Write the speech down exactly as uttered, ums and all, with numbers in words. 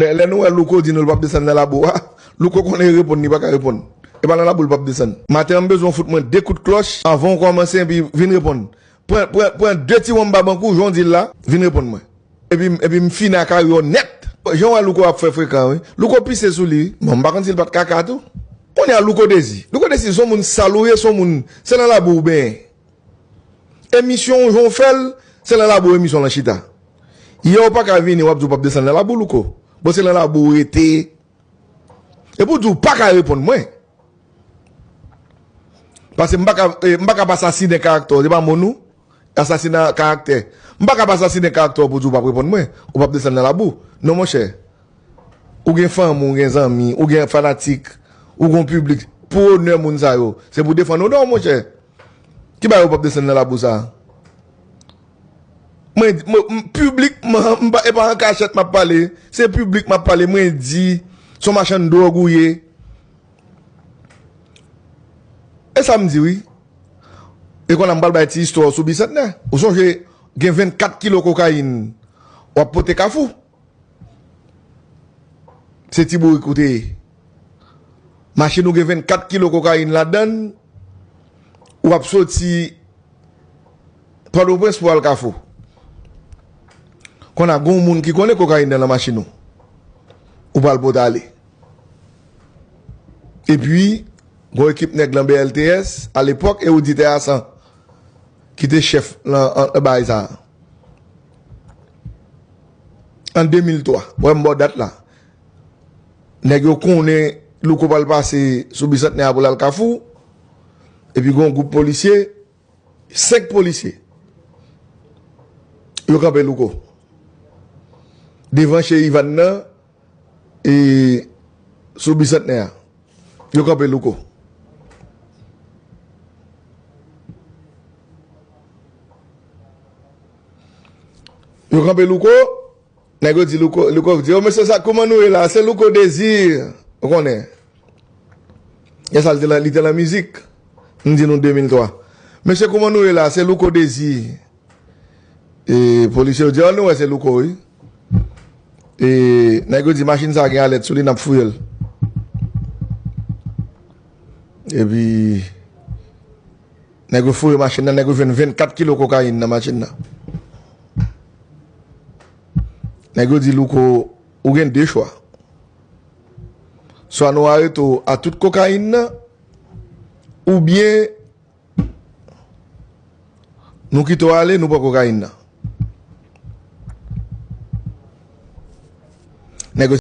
Lè, lè nou wè Louko di nou l p ap desann nan labou a, Louko konnen reponn, li pa ka reponn. E pa nan labou l p ap desann. Maten an, m bezwen w fout mwen de kout klòch anvan w kòmanse epi vin reponn. Pran, pran, pran de ti wonm ba bank ou, jan w di l la, vin reponn mwen. Epi, epi m fini ak Aryo nèt. Jan w wè Louko ap fè frekan, wi. Louko pise sou li. Bon, m pa konn si l pa t kaka tou. Kounye a Louko Dezi. Louko Dezi, se yon moun sal ou ye, se yon moun, se nan labou w benyen. Emisyon w jan w fè l, se nan labou emisyon lan chita. Yè w pa ka vini, w ap di w p ap desann nan labou, Louko. Bon, se nan labou w rete. E pou di w pa ka reponn mwen. Paske m pa ka, eh, m pa ka pa asasinen karaktè w. Se pa mo nou? Asasina karaktè. M pa ka pa asasinen karaktè w pou di w p ap reponn mwen. Ou p ap desann nan labou. Non, monchè. Ou gen fanmi, ou gen zanmi, ou gen fanatik, ou gen piblik. Pou onè moun sa yo, se pou defann onè w, monchè. Ki bagay ou p ap desann nan labou sa a? Mwen, mwen, m, piblikman, m pa, e pa an kachèt m ap pale. Se piblik m ap pale. Mwen di, se yon machann dwòg ou ye. E sa m di, wi. E kounye a m pral bay ti istwa w sou Bisantnè. Ou sonje, gen vennkat kilo kokayin w ap pote Kafou. Se ti bourik ou te ye. Machin ou gen vennkat kilo kokayin ladan l, w ap soti Pòtoprens pou al Kafou. Kounye a gen yon moun ki konnen kokayin nan nan machin ou. Ou pral pote ale. Epi, gen yon ekip nèg lan B L T S, alepòk, e Auditè Asan, ki te chèf lan, an, an bagay sa a. An de mil twa, wè m ba w dat la. Nèg yo konnen Louko pral pase sou Bisantnè a pou l al Kafou. Epi gen yon gwoup polisye, senk polisye. Yo kanpe Louko. Devan chez Ivan nan, e sou Bisantnè a. Yo kanpe Louko. Yo kanpe Louko. Nèg yo di Louko, Louko di, "Yo, mesye, sa, kouman nou ye la? Se Louko Dezi." Ou konnen. Yè sa, li te lan, li te lan mizik. M di nou de mil twa. "Mesye, kouman nou ye la? Se Louko Dezi." E polisye yo di, "Ò, nou wè se Louko, wi." E nèg yo di, "Machin sa a gen alèt sou li, n ap fouye l." Epi, nèg yo fouye machin nan, nèg yo jwenn vennkat kilo kokayin nan machin nan. Nèg yo di Louko, "Ou gen de chwa. Swa nou arete w a tout kokayin nan, oubyen nou kite w ale, nou pran kokayin nan." Nèg yo